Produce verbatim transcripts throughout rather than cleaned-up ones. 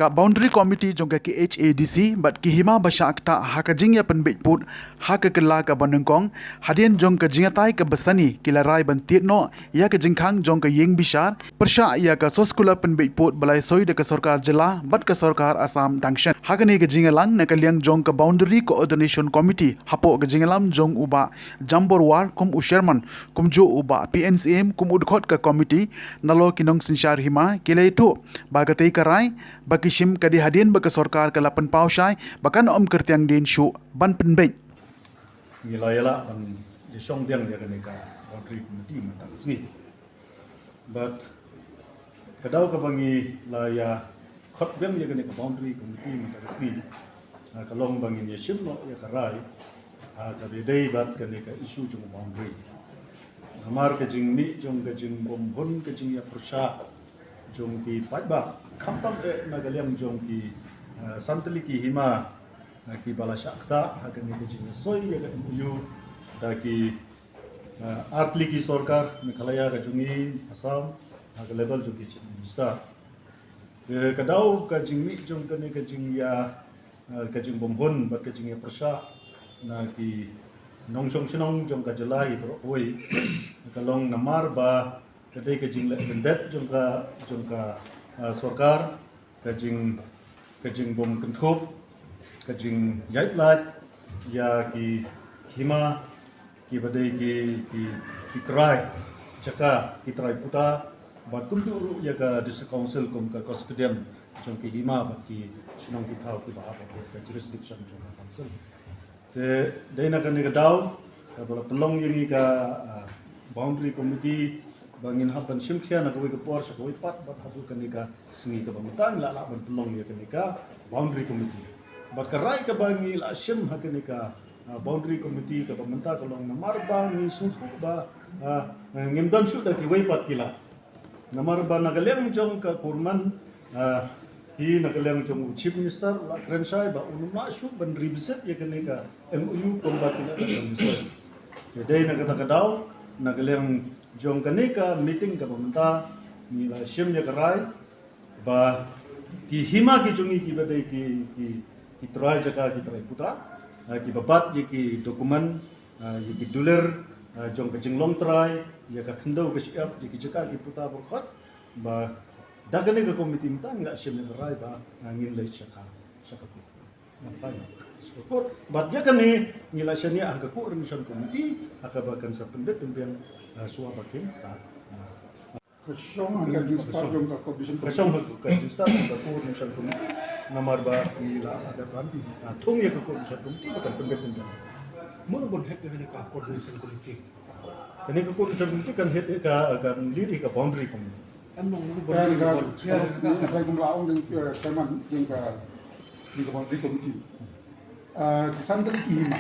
Ka Boundary Committee jong ka K H A D C bad ki hima ba shah ktah ha ka jingïapynbeit pud ha ka kylla kaba nyngkong, hadien jong ka jingïatai kaba sani, ki la rai ban tied noh ïa ka jingkhang jong ka ïing bishar pyrshah ïa ka soskular pynbeit pud ba la soi da ka sorkar jylla bad ka sorkar Assam dang shen. Ha kane ka jingïalang na ka liang jong ka Boundary Coordination Committee, hapoh ka jingïalam jong u Bah Jambor War kum u chairman, kumjuh u Bah P N Syiem kum u dkhot ka committee, nalor ki nongsynshar hima, ki la ïathuh ba katei ka rai ba ki shim ka dei hadien ba ka sorkar ka la pynpaw shai ba kan ym kyrtiang dien shuh ban pynbeit. Ngi la ïalah ban ïashong biang ïa kane ka Boundary Committee mynta ka sngi. Bad ka daw kaba ngi la ïakhot biang ïa kane ka Boundary Committee mynta ka sngi, ah, ka long ba ngin ïashim noh ïa ka rai, ah, kaba ïadei bad kane ka issue jong ka boundary. Namar ka jingmih jong ka jingbymhun, ka jingïapyrshah jong ki paidbah, khamtam eh na ka liang jong ki, ah, san tylli ki hima, ah, kiba la shah ktah ha kane ka jingïasoi ïa ka M O U da ki, ah, ar tylli ki sorkar, Meghalaya ka jong ngi, Assam, ha ka level jong ki Chief Minister. Te ka daw ka jingmih jong kane ka jingïa, ah, ka jingbymhun bad ka jingïapyrshah na ki nongshong shnong jong ka jylla hi baroh kawei, ka long namar ba ka dei ka jingleh lyndet jong ka, jong ka, ah, sorkar, ka jing, ka jingbymkynthup, ka jingïaid lait ïa ki hima kiba dei ki, ki, ki trai jaka, ki trai puta, bad kumjuh ruh ïa ka District Council kum ka custodian jong ki hima bad ki shnong ki thaw kiba hap ha ka jurisdiction jong ka council. Te dei na kane ka daw kaba la pynlong ïa ngi ka, ah, Boundary Committee ba ngin hap ban shim khia na kawei ka por sha kawei pat, bad haduh kane ka sngi kaba mynta ngi la lah ban pynlong ïa kane ka Boundary Committee. Bad ka rai kaba ngi la shim ha kane ka, ah, Boundary Committee kaba mynta ka long namar ba ngi sngewthuh ba, ah, ngim don shuh da kiwei pat ki lad. Namar ba na ka liang jong ka Kurman, ah, hi na ka liang jong u Chief Minister u la kren shai ba un ym lah shuh ban revisit ïa kane ka M O U kumba ki la kren shai. Te dei na kata ka daw, na ka liang jong kane ka meeting kaba mynta ngi la shim ïa ka rai ba ki hima ki jong ngi kiba dei ki, ki, ki trai jaka, ki trai puta, ah, kiba bat ïa ki document, ah, ïa ki dulir, ah, jong ka jinglong trai, ïa ka khyndew ka shyiap, ïa ki jaka ki puta baroh, ba da kane ka committee mynta ngi la shim ïa ka rai ba, ah, ngin leit sha ka, sha ka court. Sha ka court. Bad ïa kane ngi la shaniah ha ka Coordination Committee, ha kaba kan sa pynbit pynbiang, ah, shuwa ba kin sa, ah, Ka shong ha ka jingstad jong ka coordination, ka shong ha ka jingstad jong ka coordination committee. Namar ba ki la ïada ban, ah, thung ïa ka coordination committee ba kan pynbit pynbiang. Mano ban head ïa kane ka coordination committee? Kane ka coordination committee kan head ïa ka, kan lead ïa ka boundary committee. Em nong mano ban, kan ka, ban chair ka, ka, ka, kum la ong dei, eh, chairman jong ka, jong ka boundary committee. Ah, ki san tylli ki hima.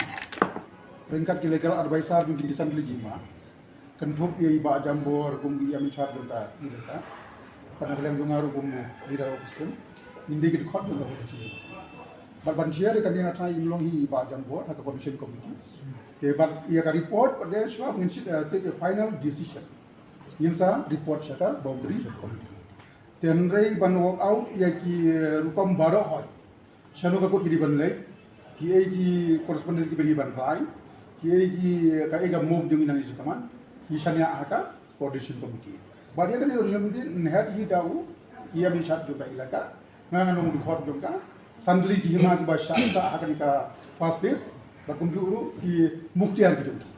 Ryngkat ki legal advisor jong ki san tylli ki hima. Kynthup ïa i Bah Jambor kum i ïam in charge jong ka, i lada. Bad na ka liang jong nga ruh kum leader of opposition. Ngin dei ki dkhot jong ka opposition. Bad ban share ïa kane nga tharai im long hi i Bah Jambor ha ka coordination committee. Te bad ïa ka report bad ïa shuwa ngin sa, eh, take a final decision. Ngin sa report sha ka boundary committee. Te hynrei ban work out ïa ki, eh, rukom baroh hoi. Shano ka court ki dei ban leit, kiei ki correspondent kiba dei ban rai, kiei ki, kaei ka move jong ngi nangne shakhmat, ngi shaniah ha ka coordination committee. Bad ïa kane coordination committee yn head hi da u ïam in charge jong ka elaka. Nga nga long u dkhot jong ka. San tylli ki hima kiba shah ktah ha kane ka first phase, bad kumjuh ruh ki muktiar ki jong ki.